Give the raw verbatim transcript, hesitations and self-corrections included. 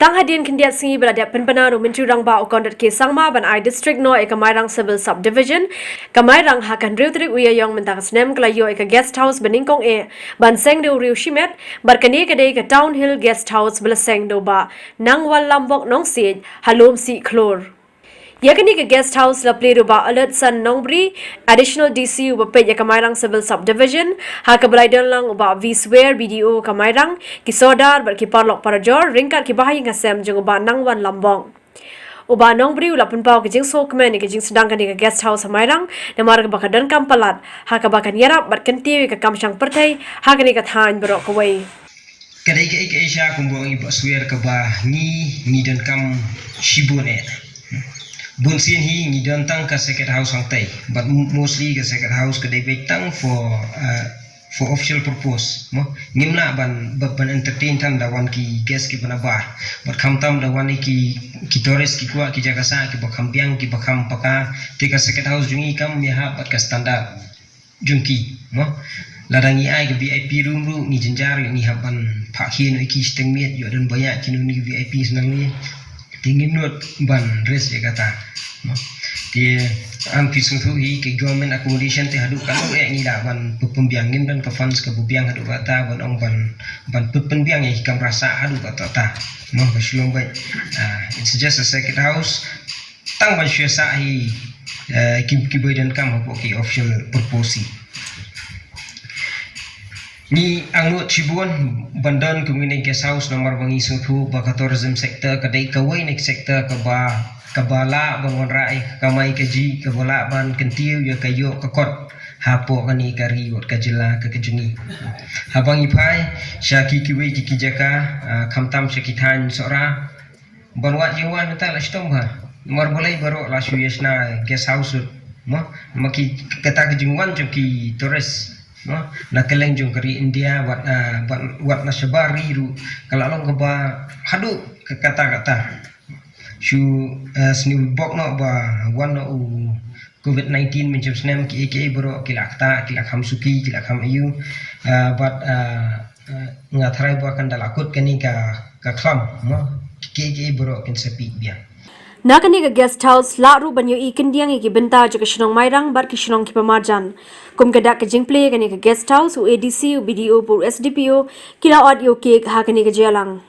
Tang hadien khyndiat sngi ba la dep pynbna da u Myntri Rangbah u Conrad K Sangma ban ai district noh ïa ka Mairang Civil Subdivision, ka Mairang ha ka hynriew tarik u Ïaïong mynta ka snem ka la ïoh ïa ka guest house banyngkong eh ban seng da u riew shimet, bad kane ka dei ka Town Hill Guest House ba la seng da u Bah Nangwan Lambok Nongsiej ha Lumsih Khlur. Ïa kane ka guest house la plie da u Bah Alertson Nongbri, Additional D C uba peit ïa ka Mairang Civil Subdivision, ha kaba la ïadon lang u Bah V Swer, B D O ka Mairang, ki sordar bad ki paralok parajor ryngkat ki bahaïing hasem jong u Bah Nangwan Lambok. U Bah Nongbri u la pynpaw ka jingsngewkmen ïa ka jingsdang kane ka guest house ha Mairang, namar kaba ka donkam palat ha kaba kan ïarap bad kyntiew ïa ka kam shang pyrthei ha kane ka thaiñ baroh kawei. Ka dei kaei kaei sha kumba ong i Bah Swer kaba ngi, ngi donkam shibun eh. Bun sien hi ngi don tang ka circuit house hangtei, but mostly ka circuit house ka dei beit tang for, uh, for official purpose mo. Ngim lah ban, ban, ban entertain than da wan ki guest kiba nabar. Bad khamtam da wan ki, ki tourist ki kwah ki jaka sah kiba kham biang kiba kham paka. Te ka circuit house jong ngi kam ïahap bad ka standard jong ki mo. Lada ngi ai ka V I P room ruh ngi jynjar ïoh ngi hap ban phah khie noh ïa ki shiteng miet, ïoh don ba ïa kino kino ki V I P shnong ngi. Te ngim nud ban risk ïa kata mo. Te an phi sngewthuh hi ka government accommodation te haduh katno eh ngi lah ban pynbiang, ngim don ka funds kaba biang haduh kata ban ong ban, ban pynbiang ïa ki kamra sah haduh kata ta mo. Ka shu long beit, ah, it's just a circuit house. Tang ban shu sah hi, eh, ki, kiba donkam hapoh ki official purpose hi. Ngi angnud shibun ban don kum kine ki guest house namar ba ngi sngewthuh ba ka tourism sector ka dei kawei na ki sector kaba, kaba lah ban wanrah ïa ka kamai kajih, kaba lah ban kyntiew ïa ka ïoh ka kot hapoh kane ka ri wat ka jylla ka, ka jong ngi. Haba ngi phai sha ki, kiwei ki, ki jaka, ah, khamtam sha ki thaiñ Sohra, ban wad jingwan mynta la shitom bha. Namar balei baroh la shu ïa shna guest house lut mo. Namar ki kata ka jingwan jong ki tourist mo, na kylleng jong ka ri India, wat, ah, wat, wat na shabar ri ruh ka la long kaba haduh ka, kata kata. Shu, ah, sniew bok noh ba wan noh u covid nineteen mynjur snem kiei kiei baroh ki la ktah, ki la kham suki, ki la kham aiu. Ah, bad, ah, ah, nga tharai ba kan da la kut kane ka, ka khlam mo, kiei kiei baroh kin sa pih biang. Na kane ka guest house lah ruh ban ïohi kyndiang ïa ki bynta jong ka shnong Mairang bad ki shnong kiba marjan. Kum ka dak ka jingplie kane ka guest house, u A D C, u B D O bad u S D P O ki la ot ïa u cake ha kane ka jingïalang.